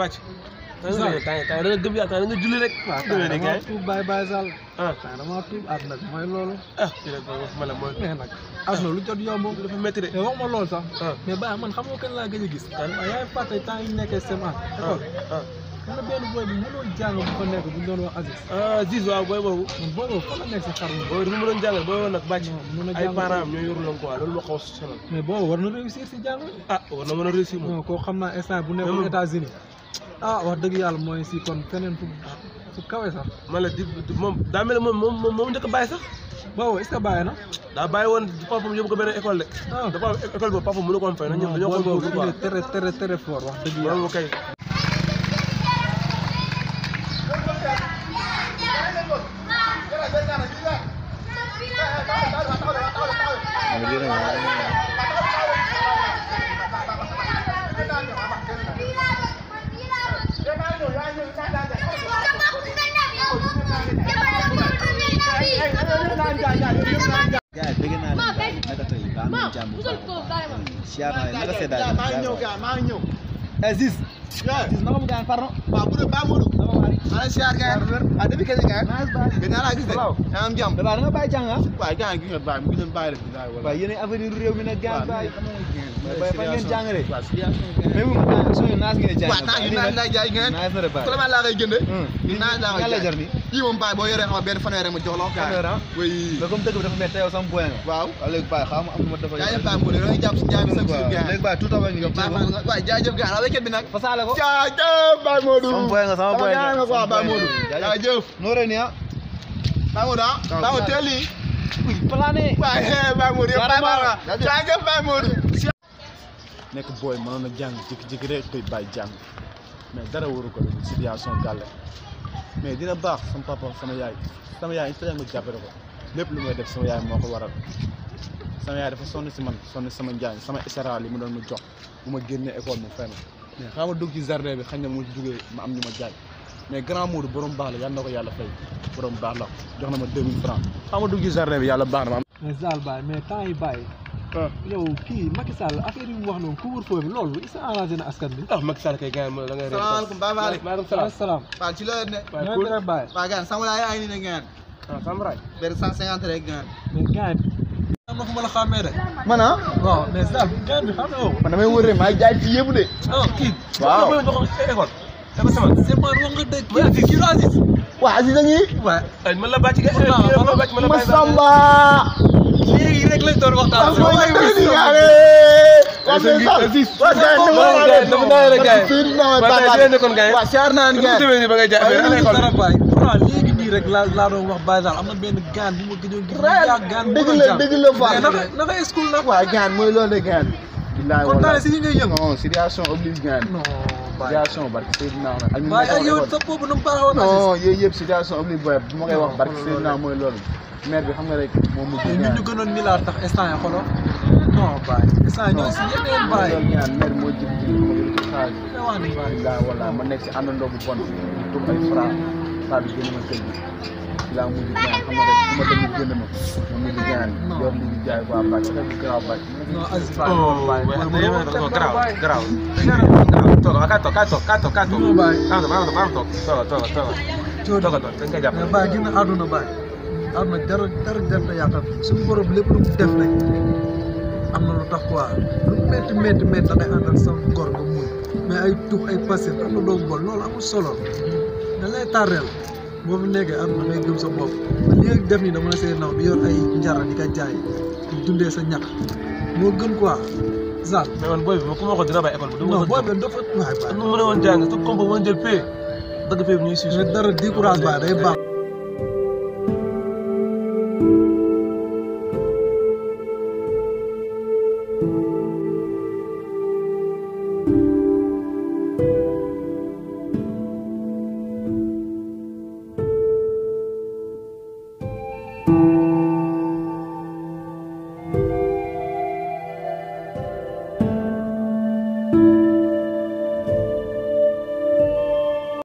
bàcc. tay da nga gëm yaakaar da nga julli rek. waaw tay dama tuub Baye Sall. tay dama tuub àdduna bi mooy loolu. ci la ko ma la mooy. mais nag àdduna lu jot yomb. dafa métti de. mais wax ma loolu sax. mais Baye man xam nga kan laa gëj a gis. waaw yaa ngi fàtte temps yi nekkee CM1. am na benn boy bi mënoon jàng bu fa nekk bu ñu doon wax Aziz. Aziz waaw boy boobu. man boy boobu fan la nekk si xar mi. booy du mu doon jàngal booy woon nag bàcc. mën a ay jàng parents am ñoo yoruloon quoi loolu moo xaw a sonal. mais boobu war na réussir si jàng. war na mën a réussir moom. non koo xam naa instant bu nekkoon États-Unis wax dëgg yàlla mooy si kon feneen fu kawe sax. man la moom daa mel ne moom njëkk a bàyyi sax. boobu est-ce que bàyyi na. daa bàyyi woon papam yóbbu ko benn école de. dafa am école boobu papam mënu ko woon fay. na ñoom dañoo xool boobu quoi très fort wax dëgg yàlla. loolu kay. Gars dégg naa leen naka tey ba am nañu jàmm bu baax siyaar naa leen naka seddaay maa ngi ñëw Aziz naka mu gaan pardon waaw bu dee Ba Modou ana siyaar gaan depuis kañ gaan gën naa laa gis de am jàmm da nga bàyyi jàng waaw gaan gi nga bàyyi mu ngi leen bàyyi la waaw yéen avenir réew mi nag gaan bàyyi fa ngeen jàng de waaw situation mais mu sooy naas ngeen jàng waaw naas yu naas lay jaay ngeen naas na de bàyyi vraiment laa koy jënde naas laa koy jaay jar ni yii moom bàyyi boo yoree xam benn fanweer ma jox la fanweer oui mais comme dëgg bi dafa métti yow sama boy nga waaw léegi bàyyi xam am ma dafa jaajëf Ba Modou da ngay jàpp si njaay bi chaque jour gaan léegi bàyyi tout à fait ñu waaw jaajëf gaan waaw wékket bi nag fasaale ko jaajëf Ba Modou sama boy nga quoi Ba Modou jaajëf nooré ni Ba Modou Ba Modou teel lii plané waaye Ba Modou yow Ba Modou jaajëf Ba Modou nekk booy mënoon na jàng jékki-jékki rek koy bàyyi jàng mais dara waru ko def situation gàlle mais dina baax sama papa sama yaay il faut nga jàppale ko lépp lu may def sama yaay moo ko waral sama yaay dafa sonn si man sonn sama njàng sama ISRA li mu doon ma jox bu ma génnee école mu fenn mais xam nga dugg ci jardin bi xañ na mu jugee ma am ñu ma jaay mais grand Modou borom baax la yal na ko yàlla fay borom baax la jox na ma 2000 francs xam nga dugg ci jardin bi yàlla baax na ma am. mais Zal Baye mais temps yi Baye. yow kii Macky Sall affaire yi mu wax noonu couvre-feu bi loolu il s'est arrangé na askan bi. Macky Sall kay gars yi da ngay. salaamaaleykum Baye Malick maaleykum salaam. waaw ci la ne ñoo ngi rek Baye. waaw gaan sama laa yaa ngi nii ne gaan Sambray. benn 150 rek gaan mais gars yi am na fu ma la xàmmee de. man ah waaw mais Zal gars bi xam nga woo. man damay wër rek maa jaay ci yëpp de kii. waaw école. c'est man wax nga dëgg kii la Aziz. waaw Aziz a ngi waaw man la bàcc nga. ma Samba léegi rek lañ doon waxtaan. waaw siyaar naa ni gars léegi nii rek laa doon wax Baye Sall am na benn gaan bu ma gëjoon gis. gaan dëgg la Fall naka school nag. waaw gaan mooy loolu de gaan kon daal si yi ngay yëngu. non situation oblige gaan non situation barke Seydina Baye ak yow sa boobu nu mu baaxoon. non yooyu yëpp situation oblige boy bu ma koy wax barke Seydina mooy loolu maire bi xam nga rek moom mu ñun ñu gënoon milliard tax instant yi xolo non Baye instant ñoo si yeneen Baye loolu ñaan maire moo jëm ci ma yëru ci xaalis wax ni Baye la wala ma nekk si àndandoo bu bon tub ay fra bi génn ma kër gi laa mujj gaan xam nga rek su ma demee génn ma mujj gaan yor li di jaay waa bàcc rek garaaw bàcc non Aziz Baye garaaw mais Baye gën a àdduna Baye àdduna dara jarta yaatal suñu borom lépp lu mu def rek am na lu tax quoi lu métti da ngay àndal sa ngor nga muñ mais ay tux ay passé am na doomu bon loolu amul solo da lay tàrreel boo fi nekkee àdduna ngay gëm sa bopp li nga def nii dama la see naw di yor ay njara di ka jaay di dundee sa ñàkk moo gën quoi Zal. mais man booy bi ku ma ko dina bàyyi école bi. non booy bi dafa waay Baye. nu mu mën a woon jàng su compo mën jël paie dëgg paie bi ñuy suy. dara décourage Baye day baax.